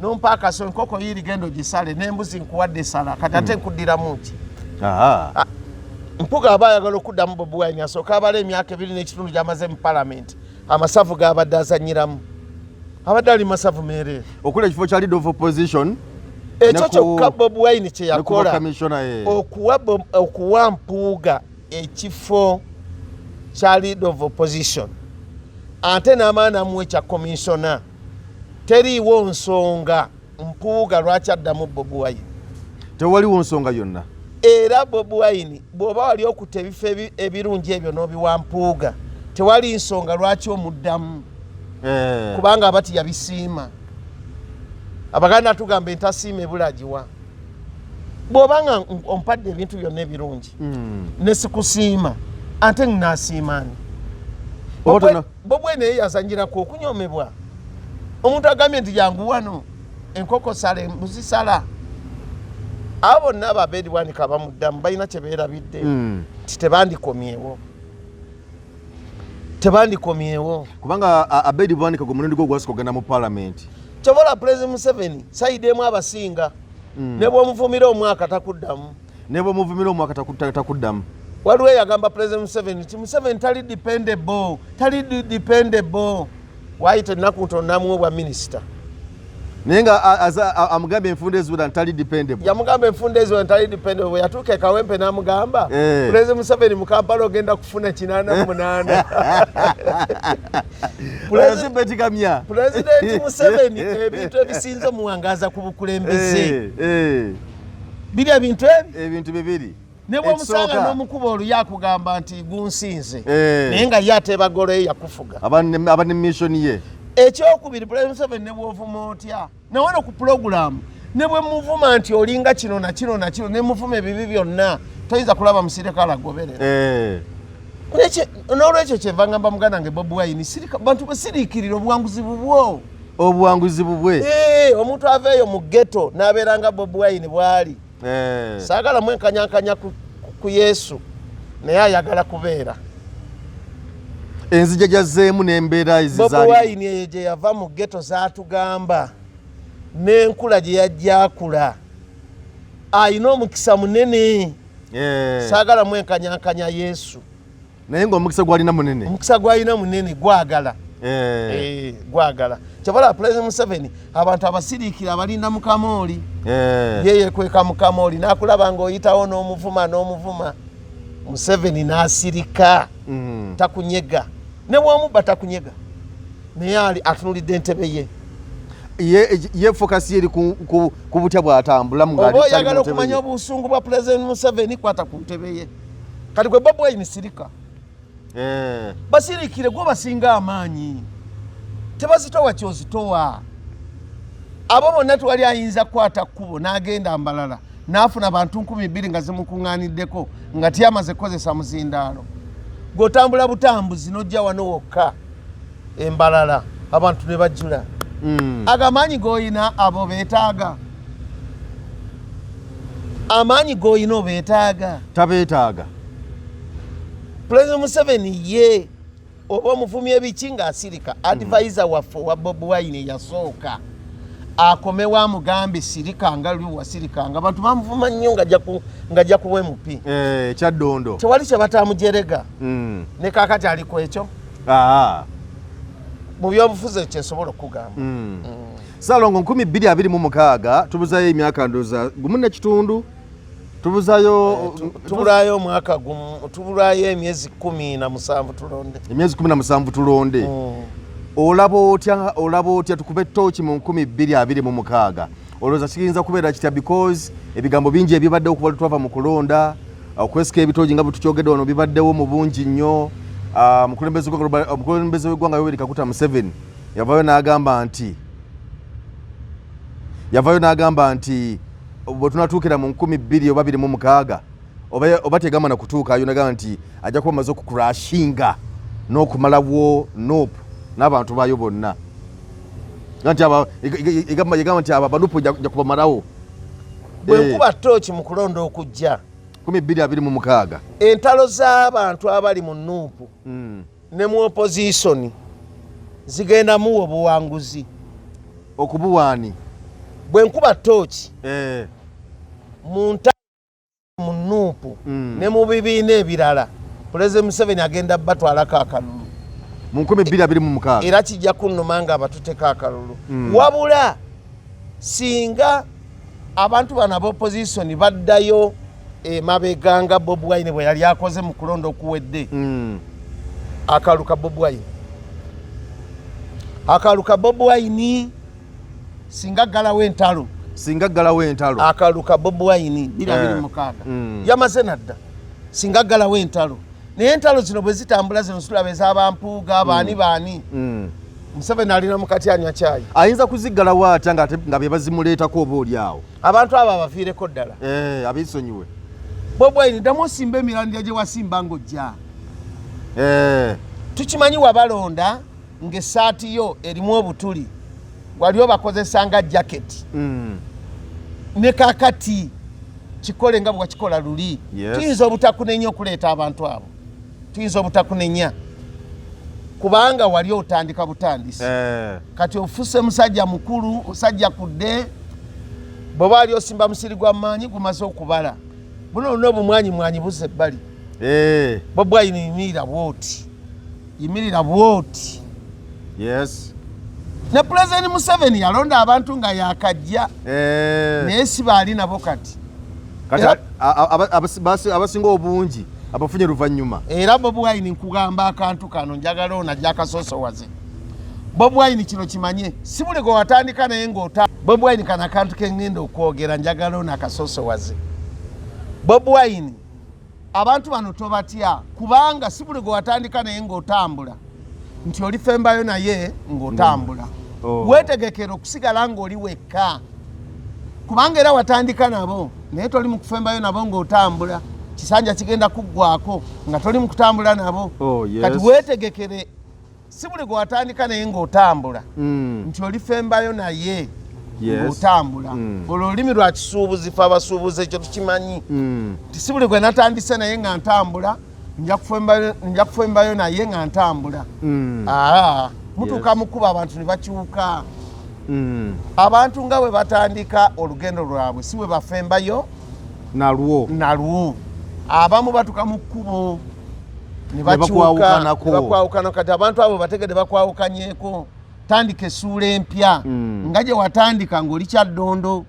nompa akaso, enkoko yiiri, genda ogisale, n'embuzi nkuwadde sala, kati ate nkuddiramu ki? Mpuga aba ayagala okuddamu Bobi Wine, asooka abala emyaka 2.5 gy'amaze mu palamenti, amasavu g'abadde azanyiramu, abadde ali masavu meereere. Okuli ekifo kya leader of opposition. Ekyo kyokka Bobi Wine kye ne kuba yakola commissioner, eh. Okuwa Mpuuga ekifo kya leader of opposition, ate n'amaani amuwa ekya commissioner, teriiwo nsonga Mpuuga lwaki addamu Bobi Wine. Tewaliwo nsonga yonna. Era Bobi Wine bw'oba wali okutta ebifo ebirungi ebyo n'obiwa Mpuuga, tewali nsonga lwaki omuddamu. Kubanga aba tiyabisiima. Abaganda tugamba entasiima ebulagiwa. Bw'oba nga ompadde ebintu byonna ebirungi ne sikusiima, ate nnaasiima ani? Oba Bobi Wine naye yazanyirako okunyomebwa. Omuntu agambye nti jangu wano, enkoko sala, embuzi sala, abo bonna Abedi Bwanika bamuddamu balina kye beerabidde, nti tebandikomyewo, tebandikomyewo. Kubanga Abedi Bwanika gwe mulundi gwe ogwasooka ogenda mu palamenti. Kyobola President Museveni side emu abasinga, ne bw'omuvumira omwaka takuddamu. Ne bw'omuvumira omwaka takuddamu. Waliwo eyagamba President Museveni nti Museveni tali dependable, tali dependable, waayita ennaku ntono n'amuwa obwa minisita. Naye nga amugambye enfunda eziwera nti tali dependable. Yamugamba enfunda eziwera nti tali dependable. Bwe yatuuka e Kawempe n'amugamba, President Museveni mu Kampala ogenda kufuna 88. Bekigamya. Pulezidenti Museveni ebintu ebisinze omuwangaaza ku bukulembeze, biri ebintu ebi Ebintu bibiri. Ne bw'omusanga Ekisooka. n'omukuba oluyi akugamba nti gunsinze, Eh. naye nga ye ateeba golo ye yakufuga. Aba ne mission ye. Ekyokubiri, Pulezidenti Museveni ne bw'ovuma otya, nawano ku pulogulaamu ne bwe muvuma nti olinga kino na kino na kino, ne muvuma ebibi byonna, toyinza kulaba musirikale agoberera. N'olwekyo kyeva ngamba muganda wange Bobi Wine, sirika, bantu basiriikirira obuwanguzi bubwo. Obuwanguzi bubwe. Omuntu ava eyo mu ghetto n'abeera nga Bobi Wine bw'ali. Saagala mwenkanyankanya ku Yesu, naye ayagala kubeera. Enzija gyazzeemu n'embeera Bobi zali. Wine eyo gye yava mu ghetto zaatugamba n'enkula gye yajja akula, ayina omukisa munene. Saagala mwenkanyankanya Yesu. Naye ng'omukisa gwalina munene. Omukisa gwalina munene, gwagala. Gwagala. Kyobola Pulezidenti Museveni abantu abasiriikira abalinda mu kamooli. Ye yekweka mu kamooli n'akulaba ng'oyitawo n'omuvuma n'omuvuma. Museveni n'asirika. Takunyega. Ne bw'omubba takunyega. Naye ali atunulidde entebe ye. Ye focus ye eri ku butya bw'atambulamu ng'ali Oba tali oyagala mu ntebe okumanya ye. obusungu bwa Pulezidenti Museveni, kwata ku ntebe ye. Kati gwe Bobi Wine sirika. Basirikire, gwe basinga amaanyi. Tebazitowa kyozitowa. Abo bonna tewali ayinza kukwata kkubo n'agenda mbalala n'afuna bantu nkumi bbiri nga zimukuŋŋaaniddeko nga tiyamaze kukozesa muzindaalo. Gw'otambula butambuzi n'ojja wano wokka embalala abantu ne bajjula. Ago amaanyi g'oyina abo beetaaga. Amaanyi g'oyina obeetaaga. Tabeetaaga. Pulezidenti Museveni ye oba omuvumi ebiki ng'asirika. Advisor waffe owa Bobi Wine yasooka akomewo amugambe sirika nga luli wasirikanga. Abantu bamuvuma nnyo ng'ajja kuwa MP. Kyaddondo. Tewali kye batamujerega. Ne kaakati ali ku ekyo. Mu byobufuzi ekyo nsobola okugamba. Ssalongo, 2026 tubuzayo emyaka ndowooza 1.5, tubuzayo. Tubulayo omwaka gumu, tubulayo emyezi 17 tulonde. Emyezi 17 tulonde. Olaba otya, olaba otya tukube tooki mu 2026? Olowooza kiyinza kubeera kitya? Because ebigambo bingi ebibaddewo okuva lwetwava mu kulonda, okwesika ebitoogi nga bwe tukyogedde wano bibaddewo mu bungi nnyo. Ah, omukulembeze w'eggwanga Yoweri Kaguta Museveni yavayo n'agamba nti bwe tunatuukira mu nkumi bbiri oba biri mu mukaaga oba tegamba na kutuukayo, nagamba nti ajja kuba amaze okucrushinga n'okumalawo NUP n'abantu baayo bonna. Nti yagamba nti aba ba NUP nja kubamalawo. Bwe nkuba tooki mu kulonda okujja, 2026, entalo z'abantu abali mu NUP ne mu opposition zigenda muwa obuwanguzi. Okubuwaani? Bwe nkuba tooki mu ntalo mu NUP ne mu bibiina ebirala, Pulezidenti Museveni agenda batwalako akalulu. Mu 2026? Era kijja kunnuma nga abatuteko akalulu. Wabula singa abantu bano aba opposition baddayo emabega nga Bobi Wine bwe yali akoze mu kulonda okuwedde, akalulu ka Bobi Wine, akalulu ka Bobi Wine singa ggalawo entalo. Singa ggalawo entalo. Akalulu ka Bobi Wine 2026 yamaze nadda singa ggalawo entalo. Naye entalo zino bwe zitambula, zino zitulaba ez'abampuuga, baani baani, Museveni alina mukati anywa kyayi. Ayinza kuziggalawo atya nga be bazimuleetako oba oli awo? Abantu abo abaviireko ddala. Eh, abeesonyiwe. Bobi Wine, ddamu osimba emirandira gye wasimba ng'ojja. Tukimanyi wabalonda ng'essaati yo erimu obutuli, wali obakozesa nga jaketi. Ne kakati kikole nga bwe wakikola luli. Tuyinza obutakunenya okuleeta abantu abo, tuyinza obutakunenya kubanga wali otandika butandisi. Kati ofuse musajja mukulu, musajja kudde. Bw'oba ali osimba musiri gwa maanyi gumaze okubala, buno olina obumwanyi mwanyi buzza ebbali. Bobi Wine, yimirira bwoti, yimirira bwoti. Ne Pulezidenti Museveni yalonda abantu nga yakajja, naye si baali nabo kati. Kati abasinga obungi abafunye luvannyuma. Era Bobi Wine, nkugamba akantu kano, njagala ono ajja akasoosowaze. Bobi Wine, kino kimanye, si buli gwe watandika naye ng'ota. Bobi Wine, kano akantu keŋŋenda okwogera, njagala ono akasoosowaze. Bobi Wine, abantu bano tobatya, kubanga si buli gwe watandika naye ng'otambula nti olifembayo naye ng'otambula. Weetegekera okusigala ng'oli wekka, kubanga era watandika nabo naye toli mu kufembayo nabo ng'otambula. Kisanja kigenda kuggwako nga toli mu kutambula nabo. Kati weetegekere, si buli gwe watandika naye ng'otambula nti olifembayo naye ng'otambula. Olwo olulimi lwa kisuubuzi, fe abasuubuzi ekyo tukimanyi nti si buli gwe natandise naye nga ntambula nja kufembayo naye nga ntambula. Aa, mutuuka mu kkuba abantu ne bakyuka. Abantu nga bwe batandika olugendo lwabwe si bwe bafembayo nalwo. Nalwo. Abamu batuka mu kkubo ne bakyuka. Bakwawukanako. Ne bakwawukana. Kati abantu abo bategedde bakwawukanyeko, tandika essuula empya nga gye watandika ng'oli Kyaddondo.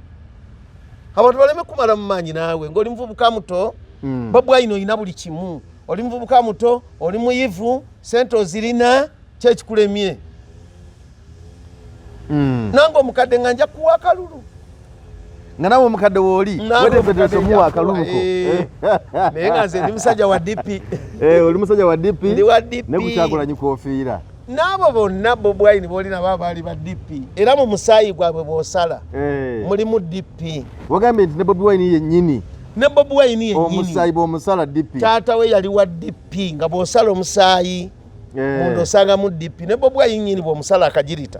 Abantu baleme kumala mu maanyi naawe ng'oli muvubuka muto. Bobi Wine, olina buli kimu, oli muvubuka muto, oli muyivu, sente ozirina, kyekikulemye? Nange omukadde nga nja kuwa akalulu. Nga nawe omukadde wooli Nange weteeseteese omukadde omuwa nja akalulu ko. kuwa, eh. Naye nga nze ndi musajja wa DP. Eh, oli musajja wa DP. Ndi wa DP. Ne kukyagulanyi kwofiira. N'abo bonna Bobi Wine booli nabo abaali ba DP, era mu musaayi gwabwe bw'osala mulimu DP. Wagambye nti ne Bobi Wine yennyini? Ne Bobi Wine yennyini. Omusaayi bw'omusala DP. Taata we yali wa DP, nga bw'osala omusaayi munda osangamu DP. Ne Bobi Wine nnyini bw'omusala akagirita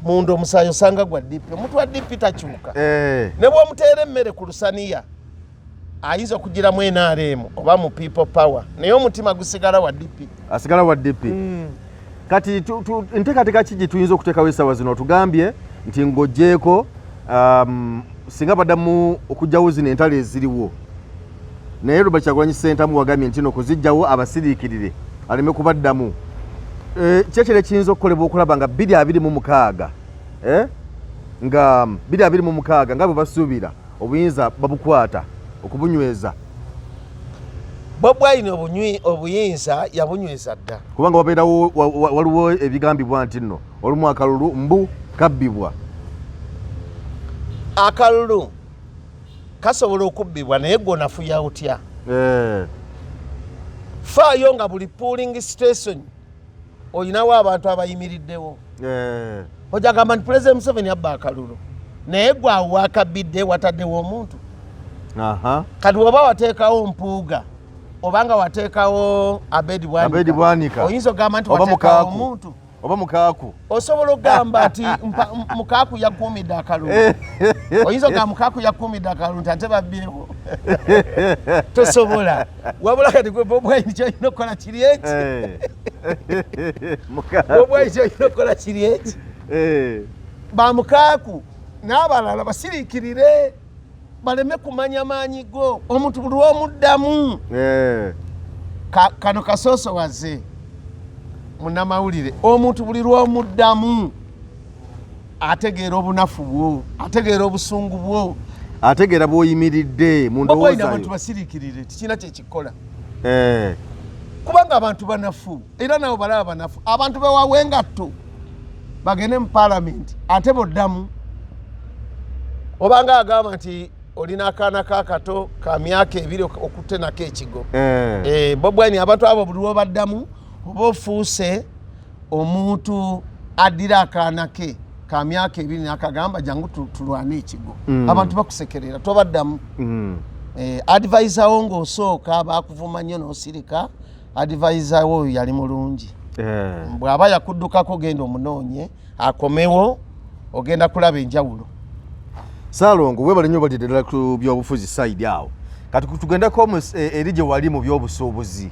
munda omusaayi osanga gwa DP. Omuntu wa DP takyuka. Ne bw'omuteera emmere ku lusaniya, ayinza okugiramu NRM oba mu People Power, naye omutima gusigala wa DP. Asigala wa DP. Kati enteekateeka ki gye tuyinza okuteekawo essaawa zino? Tugambye nti ng'oggyeeko singa baddamu okuggyawo zino entalo eziriwo, naye Robert Kyagulanyi Ssentamu wagambye nti no kuzijjawo abasiriikirire aleme kubaddamu. Ki ekiro ekiyinza okukolebwa okulaba nga 2026, eh? Nga 2026 nga bwe basuubira obuyinza babukwata okubunyweza. Bobi Wine obuyinza yabunyweza dda, kubanga wabeerawo waliwo ebigambibwa nti nno olumu akalulu mbu kabbibwa. Akalulu kasobola okubbibwa, naye gwe onafuya otya? Faayo nga buli polling station olinawo abantu abayimiriddewo. Ojagamba nti Pulezidenti Museveni abba akalulu, naye gwe awo wakabbidde wataddewo omuntu. Kati woba wateekawo Mpuuga obanga wateekawo Abedi Abedi Bwanika, oyinza okugamba nti wateekawo omuntu oba Mukaaku? Osobola okugamba nti Mukaaku yakuumidde akalulu? Oyinza okugamba Mukaaku yakuumidde akalulu nti ate babbyewo? Tosobola. Wabula kati gwe Bobi Wine kyolina okukola kiri eki, Bobi Wine kyolina okukola kiri eki, bamukaaku n'abalala basiriikirire baleme kumanya maanyi go. Omuntu buli lwomuddamu kano kasoosowaze munnamawulire, omuntu buli lwomuddamu ategeera obunafu bwo, ategeera obusungu bwo, ategeera bw'oyimiridde mu ndowooza. Abantu basiriikirire, tikirina kyekikola, kubanga abantu banafu, era nabo balaba banafu. Abantu bewawa engatto bagende mu palamenti, ate boddamu obanga agamba nti olina akaana kakato ka myaka 2 okutte nako ekigo. Bobi Wine, abantu abo buli lwobaddamu oba ofuuse omuntu addira akaana ke ka myaka 2 nakagamba jangu tulwane ekigo. Abantu bakusekerera, tobaddamu. Advisor wo ng'osooka bakuvuma nnyo n'osirika. Advisor wo oyo yali mulungi. Bw'aba yakuddukako, genda omunoonye akomewo, ogenda kulaba enjawulo. Saalongo, webale nnyo, balidde ddala ku byobufuzi side awo. Kati tugendeko eri gye wali mu byobusuubuzi.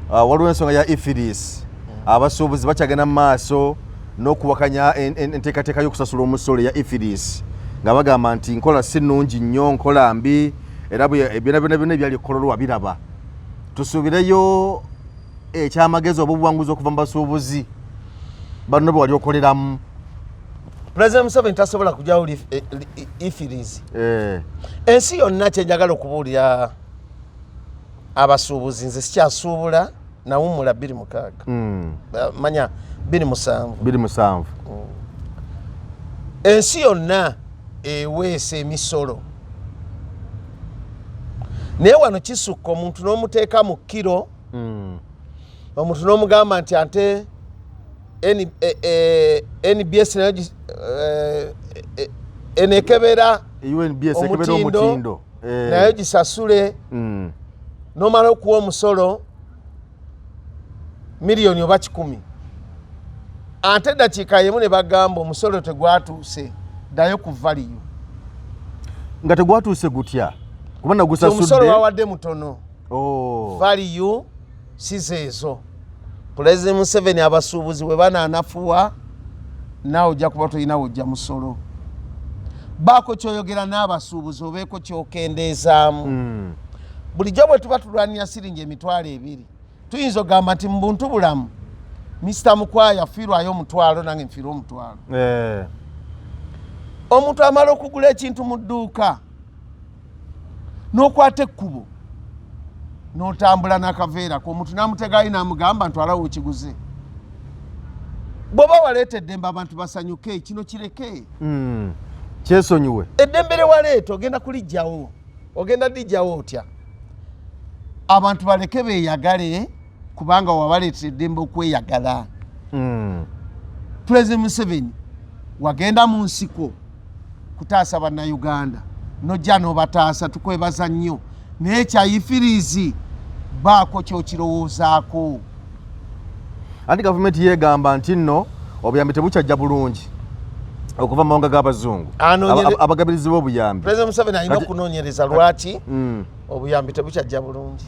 Waliwo ensonga ya EFRIS. Abasuubuzi bakyagenda mu maaso n'okuwakanya enteekateeka y'okusasula omusolo ya EFRIS, nga bagamba nti nkola si nnungi nnyo, nkola mbi, era byona byona byona ebyali okukololwa biraba. Tusuubireyo ekyamagezi oba obuwanguzi okuva mu basuubuzi banno bwe wali okoleramu? Pulezidenti Museveni tasobola kugyawo EFRIS. Ensi yonna, kyenjagala okubuulira abasuubuzi, nze sikyasuubula, nawummula 26, manya 27. 27. Ensi yonna eweesa emisolo, naye wano kisukka omuntu n'omuteeka mu kiro, omuntu n'omugamba nti ate NBS nayo enekebera UNBS ekebera omutindo nayo gisasule. Nomala okuwa omusolo miliyoni oba 100, ate eddakiika yemu ne bagamba omusolo tegwatuuse, ddayo ku value. Nga tegwatuuse gutya, kuba Omusolo nagusasudde? Wawadde mutono. Oh. Value si zeezo. Pulezidenti Museveni, abasuubuzi bwe banaanafuwa, naawe ojja kuba tolina wojja musolo. Baako kyoyogera n'abasuubuzi, obeeko kyokendeezaamu. Bulijjo bwe tuba tulwanira siringi 20,000, tuyinza okugamba nti mu buntu bulamu, Mr Mukwaya fiirwayo 500, nange nfiirwa 500. Omuntu amala okugula ekintu mu dduuka, n'okwata ekkubo n'otambula n'akaveerako, omuntu n'amutegayo n'amugamba ntwalawo okiguze. Bw'oba waleeta eddembe abantu basanyuke, kino kireke. Kyesonyiwe. Eddembe lye waleeta ogenda kulijjawo, ogenda lijjawo otya? Abantu baleke beeyagale, kubanga wabaleetera eddembe okweyagala. Pulezidenti Museveni, wagenda mu nsiko kutaasa Bannayuganda, nojja n'obataasa, tukwebaza nnyo, naye kya EFRIS baako kyokirowoozaako. Anti gavumenti yeegamba nti nno obuyambi tebukyajja bulungi okuva mu mawanga g'abazungu, abagabirizi b'obuyambi. Pulezidenti Museveni alina okunoonyereza lwaki obuyambi tebukyajja bulungi.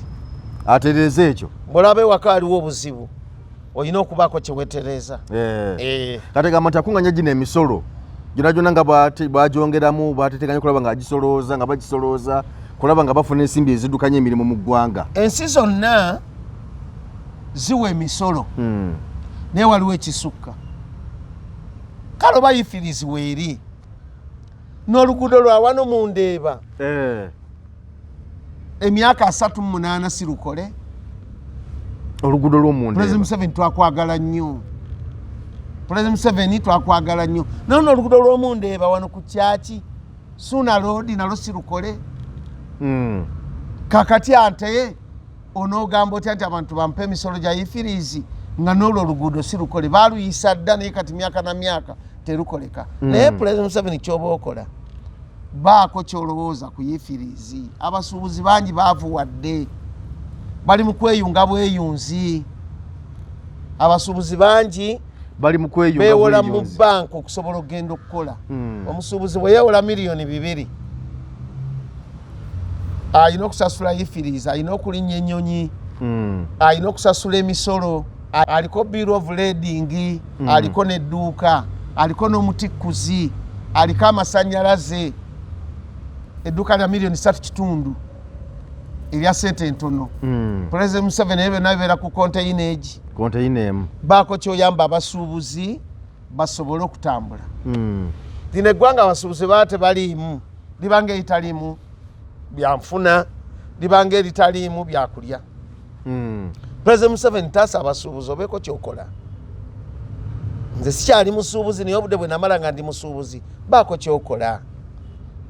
Atereeze ekyo. Bwolaba ewaka aliwo obuzibu, olina okubaako kyewetereeza. Kati gamba nti akunganya gino emisolo gyona gyona nga bwagyongeramu, bwateteganya okulaba nga agisolooza, nga bagisolooza kulaba nga bafuna ensimbi eziddukanya emirimu mu ggwanga. Ensi zonna ziwa emisolo, naye waliwo ekisukka. Kale oba EFRIS weeri. N'oluguudo lwa wano mu Ndeeba Eh. emyaka 38 sirukole. Oluguudo lw'omundeeba. President Museveni, twakwagala nnyo. President Museveni, twakwagala nnyo. Naye n'oluguudo lw'omundeeba wano ku kyaki Suna Road nalwo sirukole. Kakati ate onoogamba otya nti abantu bampe emisolo gya EFRIS nga n'olwo oluguudo sirukole? Baluyisa dda, naye kati myaka na myaka terukoleka. Naye President Museveni, kyoba okola, baako kyolowooza ku EFRIS. Abasuubuzi bangi baavuwadde, bali mu kweyunga bweyunzi. Abasuubuzi bangi bali mu kweyunga beewola mu bweyunzi. banka okusobola okugenda okukola. Omusuubuzi bwe yeewola miliyoni 2, alina okusasula EFRIS, alina okulinnya ennyonyi, alina okusasula emisolo, aliko bill of lading, aliko n'edduuka, aliko n'omutikkuzi, aliko amasanyalaze. Edduuka lya miliyoni 3.5 erya sente entono. President Museveni, ebyo byonna bibeera ku konteyina egi. Konteyina emu. Baako kyoyamba abasuubuzi basobole okutambula. Lino eggwanga abasuubuzi baba tebaliimu, libanga eritaliimu byanfuna, libanga eritaliimu byakulya. President Museveni, taasa abasuubuzi, obeeko kyokola. Nze sikyali musuubuzi, naye obudde bwe namala nga ndi musuubuzi, baako kyokola.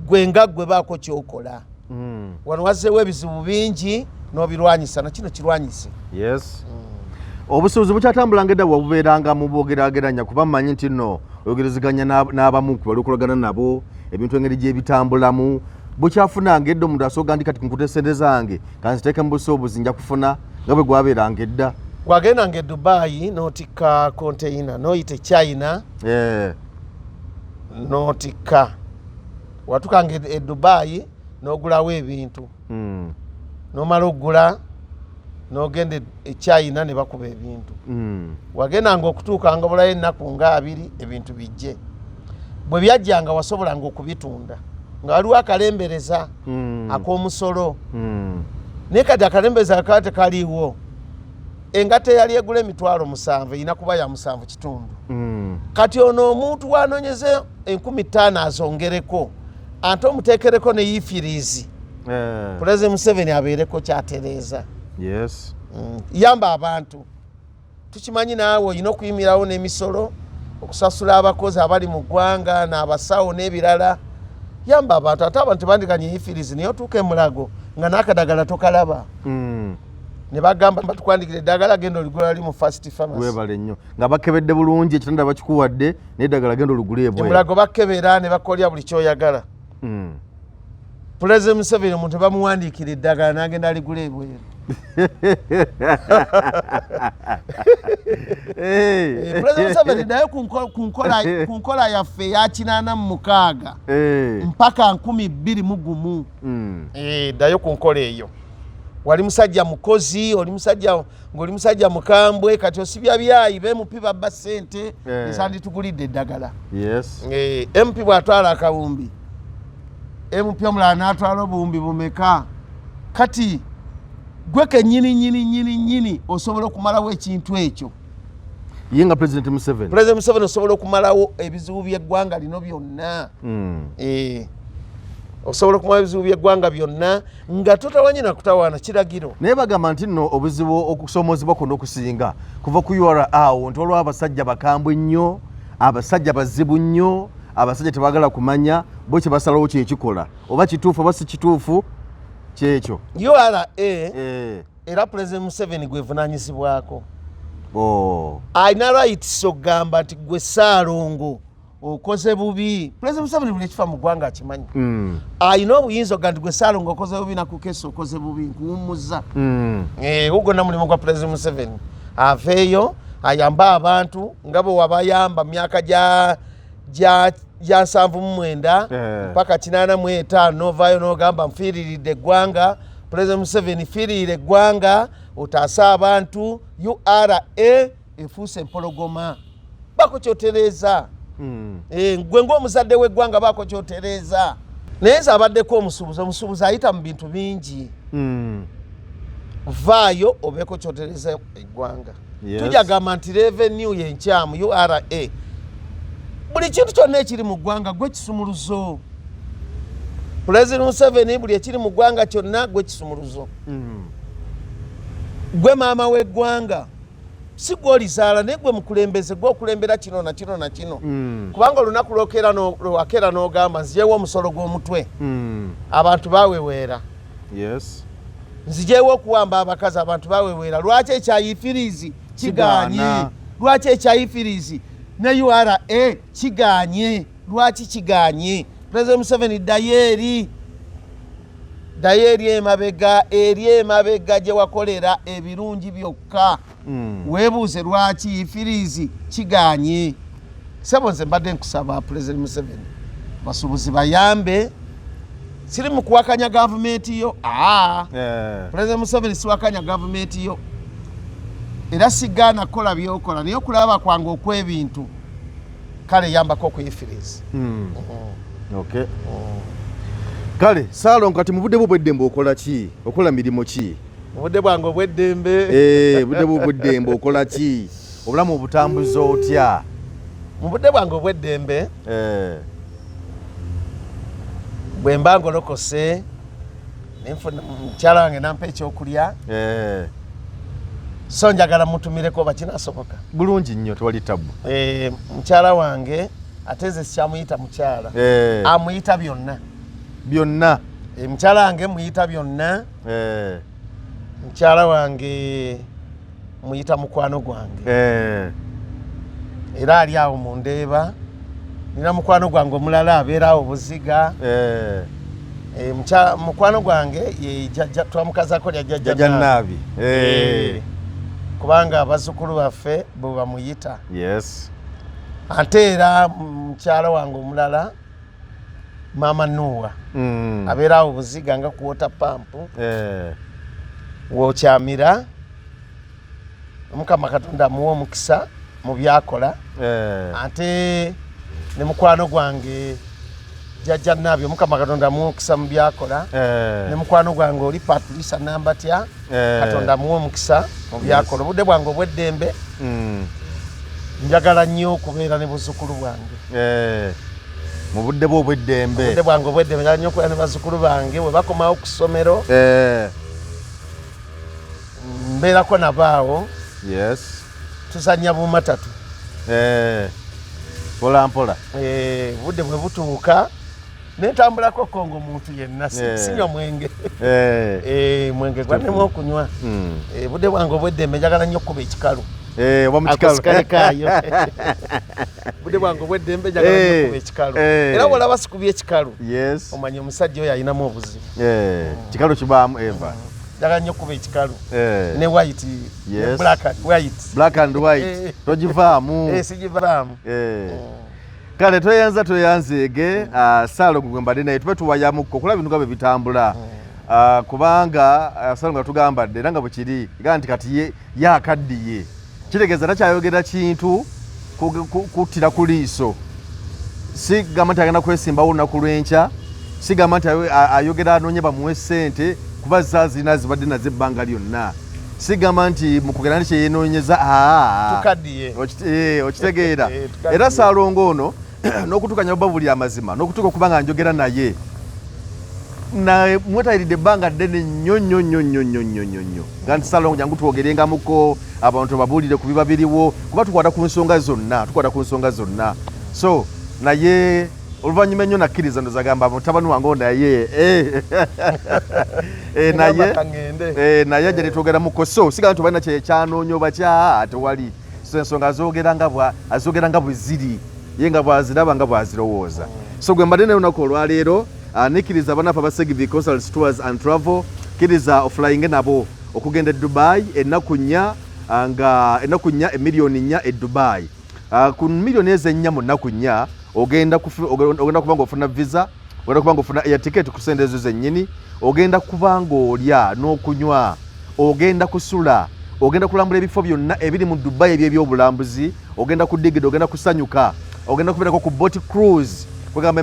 Gwe nga gwe, baako kyokola. Wano wazzeewo ebizibu bingi n'obirwanyisa, nakino kirwanyise. Yes, obusuubuzi bukyatambula nga edda bwebubeeranga mu bwogerageranya, kuba mmanyi nti nno oyogerezeganya n'abamu ku bali okolagana nabo, ebintu engeri gyebitambulamu bukyafunanga edda. Omuntu asooka ndi kati nkute sente zange kanziteeke mu busuubuzi, nja kufuna nga bwe gwabeeranga edda. Wagendanga e Dubayi n'otikka konteyina, n'oyita e China n'otikka, watukanga e Dubayi n'ogulawo ebintu, n'omala okugula n'ogenda e China ne bakuba ebintu. Wagendanga okutuukanga obulayo ennaku nga 20 ebintu bijje. Bwe byajjanga wasobolanga okubitunda nga waliwo akalembereza ak'omusolo. Naye kati akalembereza akaba tekaliiwo. Engato eyali egula 70,000 erina kuba ya 7.5. Kati ono omuntu wanoonyeza 5,000 azongereko, ate omuteekereko ne EFRIS. Pulezidenti Museveni abeereko kyatereeza. Yamba abantu. Tukimanyi naawe olina okuyimirawo n'emisolo okusasula abakozi abali mu ggwanga n'abasawo n'ebirala. Yamba abantu. Ate abantu tebandiganye EFRIS, naye otuuka emulago nga n'akadagala tokalaba. Ne bagamba batukwandikira eddagala, genda oligula li mu First Pharmacy. Webale nnyo, nga bakebedde bulungi, ekitanda bakikuwadde n'eddagala genda olugule ebweru. Emulago bakebera ne bakolya buli kyoyagala. Pulezidenti Museveni, omuntu bamuwandiikira eddagala n'agenda aligula ebweru. Pulezidenti Museveni, ddayo ku nkola yaffe eya 86 mpaka 2001. Ddayo ku nkola eyo. Wali musajja mukozi, oli musajja ng'oli musajja mukambwe, kati osibya byayi ba MP babba ssente. Esanditugulidde eddagala. MP bw'atwala akawumbi, MP omulala n'atwala obuwumbi bumeka? Kati gwe kennyini nyini nyini nyini osobola okumalawo ekintu ekyo? Ye nga President Museveni. President Museveni, osobola okumalawo ebizibu by'eggwanga lino byonna? Osobola okumalawo ebizibu by'eggwanga byonna nga totawanye nakutawaana kiragiro? Naye bagamba nti nno obuzibu, okusoomozebwa kwonna okusinga kuva ku URA awo, nti waliwo abasajja bakambwe nnyo, abasajja bazibu nnyo, abasajja tebagala kumanya, bo kye basalawo kyekikola, oba kituufu oba si kituufu kyekyo. URA era President Museveni gwevunanyizibwako. Oh. Alina rights okugamba nti gwe Saalongo okoze bubi. President Museveni buli ekifa mu ggwanga akimanyi. Alina obuyinza okugamba nti gwe Saalongo okoze bubi, nakukesa okoze bubi, nkuwummuza. Ogwo mulimu gwa President Museveni, aveeyo ayambe abantu nga bwe wabayamba mu myaka gya 79 mpaka 85, novaayo n'ogamba nfiiriridde eggwanga. President Museveni, fiirira eggwanga, otaase abantu. URA efuuse empologoma, baako kyotereeza. Gwe ng'omuzadde w'eggwanga, baako kyotereeza. Naye nze abaddeko omusuubuzi, omusuubuzi ayita mu bintu bingi. Vaayo obeeko kyotereeza eggwanga. Tujagamba nti revenue yenkyamu, URA, buli kintu kyonna ekiri mu ggwanga gwe kisumuluzo. Pulezidenti Museveni, buli ekiri mu ggwanga kyonna gwe kisumuluzo. Gwe maama w'eggwanga, si gwe olizaala, naye gwe mukulembeze, gwe okulembera kino na kino na kino. Kubanga olunaku lwakeera n'ogamba nzijewo omusolo gw'omutwe, abantu baweweera. Nzijewo okuwamba abakazi, abantu baweweera. Lwaki ekya EFRIS kiganye? Kigaana. Lwaki ekya EFRIS ne URA kiganye? Lwaki kiganye? President Museveni, ddayo eri, ddayo eri emabega, eri emabega gye wakolera ebirungi byokka. Weebuuze lwaki EFRIS kiganye. Sebo, nze mbadde nkusaba, President Museveni, basuubuzi bayambe. Siri mu kuwakanya gavumenti yo. Aa, President Museveni, siwakanya gavumenti yo era sigaana kukola byokola, naye okulaba kwange okw'ebintu, kale yambako oku EFRIS. Okay. Kale Saalongo, kati mu budde bwo bweddembe okola ki? Okola mirimu ki? Obudde bwange obw'eddembe? Eh, budde bwo bweddembe okola ki? Obulamu obutambuza otya? Mu budde bwange obw'eddembe, bwe mba ngolokose, nenfuna mukyala wange nampa ekyokulya, so njagala mutumireko oba kinasoboka. Bulungi nnyo, tewali tabu. Eh, mukyala wange, ate nze sikyamuyita mukyala, amuyita byonna. Byonna. Eh, mukyala wange muyita byonna. Mukyala wange muyita mukwano gwange. Era ali awo mundeeba, nina mukwano gwange omulala abeera awo Buziga. Eh, mukwano gwange ye twamukazako lya Jjajja Jjajja Naabi. Naabi. Kubanga abazzukulu baffe bwe bamuyita. Ate era mukyala wange omulala Maama Nuwa, abeera awo Buziga nga ku water pump, wokyamira. Omukama Katonda amuwa omukisa mu byakola. Ate ne mukwano gwange Jjajja Naabi, Omukama Katonda amuwa omukisa mu byakola. Ne mukwano gwange oli Patrisa Nambatya, Katonda amuwa omukisa mu byakola. Obudde bwange obw'eddembe, njagala nnyo okubeera ne buzzukulu bwange. Mu budde bwo obw'eddembe. Obudde bwange obw'eddembe njagala nnyo okubeera ne bazzukulu bange. Bwe bakomawo ku ssomero, mbeerako nabo awo. Tuzannya bumatatu. Mpola mpola. Eh, obudde bwe butuuka nentambulako kongo omuntu yenna, sinywa mwenge. Mwenge gwanemu okunywa. Budde bwange obweddembe njagala nnyo okukuba ekikalu. Oba mu kikalu. Akosikalekaayo. Budde bwange obweddembe njagala nnyo okukuba ekikalu. Era bwolaba sikubye ekikalu, omanya omusajja oyo alinamu obuzibu. Kikalu kibaamu eva. Njagala nnyo okukuba ekikalu ne white ne black and white. Black and white togivaamu. Sigivaamu. Kale tweyanza, tweyanzeege. Saalongo gwe mbadde naye, tube tuwayamukko okulaba ebintu nga bwe bitambula. Kubanga Saalongo yatugambadde era nga bwe kiri gaa nti kati ye ye akaddiye, kitegeeza takyayogera kintu kuttira ku liiso. Si gamba nti agenda kwesimbawo olunaku lw'enkya, si gamba nti ayogera anoonye bamuwe ssente, kuba za zirina zibadde nazo ebbanga lyonna. Si gamba nti mu kugenda nti kyeyenoonyeza. Tukaddiye. Okitegeera? Tukaddiye. Era Saalongo ono n'okutuukanya buba buli amazima n'okutuuka okuba nga njogera naye na mwetayiridde ebbanga ddene nnyo nnyo nnyo nnyo nnyo nnyo nnyo nnyo, nga nti Saalongo jangu twogerengamuko, abantu babuulire ku biba biriwo, kuba tukwata ku nsonga zonna, tukwata ku nsonga zonna. So naye oluvannyuma ennyo nakkiriza, ndoza gamba mutabani wange ono naye naye Ngamba kaŋŋende. Naye ajja netwogeramuko. So sigala nti obalina kyanoonya oba kya tewali. So ensonga azogera nga bwe ziri, ye nga bwaziraba, nga bwazirowooza. So gwe mbadde naye olunaku olwaleero. Nikkiriza abanafe aba Segivi Consults Tours and Travel, kkiriza oflyinge nabo okugenda e Dubai ennaku 4, nga ennaku 4 emiliyoni 4 e Dubai. Ku miliyoni ezo 4 mu nnaku 4 ogenda kuba ng'ofuna visa, ogenda kuba ng'ofuna air ticket ku sente ezo zennyini, ogenda kuba ng'olya n'okunywa, ogenda kusula, ogenda kulambula ebifo byonna ebiri mu Dubai ebyebyobulambuzi, ogenda kudigida, ogenda kusanyuka, ogenda kubeerako ku boat cruise. Kwegamba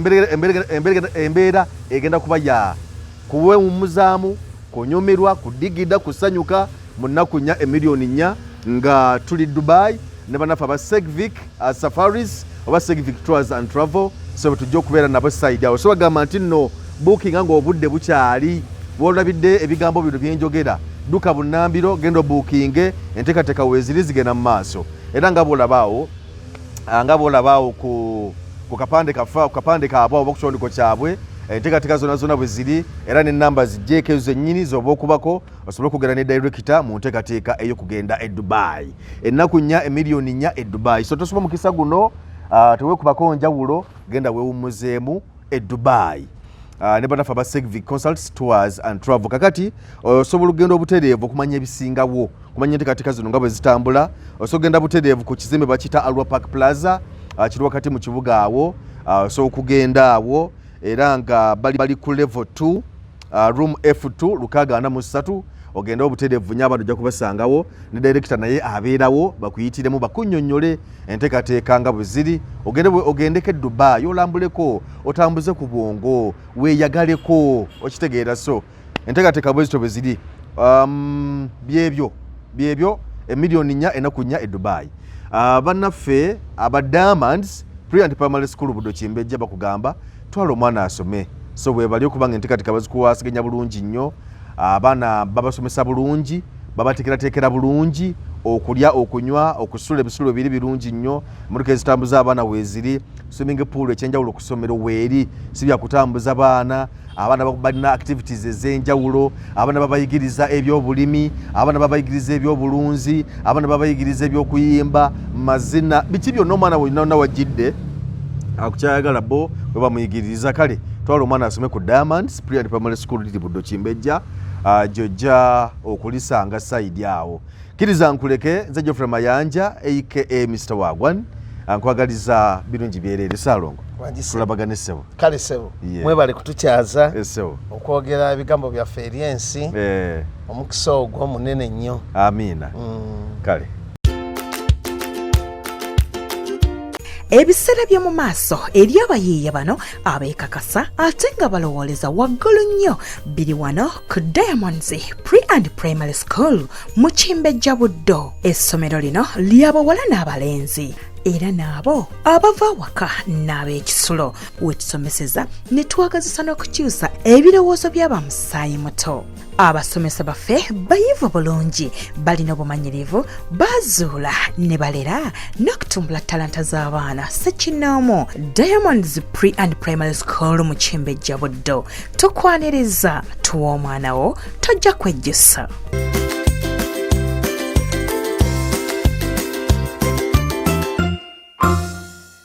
embeera egenda kuba ya kuwewummuzaamu, kunyumirwa, kudigida, kusanyuka mu nnaku 4 emiliyoni 4 nga tuli Dubai ne bannaffe aba Segvic Safaris oba Segvic Tours and Travel. So tujja okubeera nabo side awo. So bagamba nti nno Buukinga ng'obudde bukyali. Bw'olabidde ebigambo bino bye njogera, dduka bunnambiro, genda obuukinge, enteekateeka weeziri zigenda mu maaso. Era nga bw'olaba awo, nga bw'olaba awo ku ku kapande kaffe, ku kapande kaabwe oba ku kiwandiiko kyabwe, enteekateeka zonna zonna bwe ziri, era n'ennamba zijjeeko ezo zennyini z'oba okubako osobole okugenda ne director mu nteekateeka ey'okugenda e Dubai. Ennaku 4, emiliyoni 4 e Dubai. So tosoma mukisa guno, teweekubako njawulo, genda weewummuzeemu e Dubai. Ne bannaffe aba Segvic Consults Tours and Travel. Kakati osobola okugenda obutereevu okumanya ebisingawo, kumanya enteekateeka zino nga bwe zitambula. Osobola okugenda butereevu ku kizimbe bakiyita Alwa Park Plaza, kiri wakati mu kibuga awo. Osobola okugenda awo era nga bali ku level 2, room F2 643. Ogende obutereevu nnyo, abantu ojja kubasangawo ne director naye abeerawo, bakuyitiremu bakunnyonnyole enteekateeka nga bwe ziri. Ogendeko e Dubai, olambuleko, otambuze ku bwongo, weeyagaleko, okitegeera. So enteekateeka bwe zityo bwe ziri. Byebyo emiliyoni 4, ennaku 4 e Dubai. Bannaffe aba Diamonds Pre and Primary School Buddo Kimbejja bakugamba twala omwana asome. So bwe bali okuba nga enteekateeka bazikuwasiganya bulungi nnyo, abaana babasomesa bulungi, babateekerateekera bulungi, okulya, okunywa, okusula, ebisulo biri birungi nnyo, emmotoka ezitambuza abaana weeziri, swimming pool ekyenjawulo ku ssomero weeri, si bya kutambuza baana. Abaana balina activities ez'enjawulo, abaana babayigiriza ebyobulimi, abaana babayigiriza ebyobulunzi, abaana babayigiriza ebyokuyimba, mazina, biki byonna. Omwana wonna wajjidde akukyayagala bo bwe bamuyigiriza. Kale twala omwana asome ku Diamonds Pre and Primary School liri Buddo Kimbejja, gyojja okulisanga side awo. Kkiriza nkuleke nze Geoffrey Mayanja aka Mr Wagwan, nkwagaliza birungi byereere. Saalongo, tulabagane ssebo. Kale ssebo. Mwebale kutukyaza Ssebo. okwogera ebigambo byaffe eri ensi. Omukisa ogwo munene nnyo. Amiina. Kale. Ebiseera by'omu maaso eri abayiiya bano abeekakasa ate nga balowooleza waggulu nnyo biri wano ku Diamonds Pre and Primary School mu Kimbejja Buddo. Essomero lino ly'abawala n'abalenzi, era n'abo abava awaka n'ab'ekisulo, wetusomeseza ne twagazisa n'okukyusa ebirowoozo by'abamusaayi muto. Abasomesa baffe bayivu bulungi, balina obumanyirivu, bazuula ne balera n'okutumbula talanta z'abaana ssekinnoomu. Diamonds Pre and Primary School mu Kimbejja Buddo, tukwaniriza. Tuwa omwana wo, tojja kwejjusa.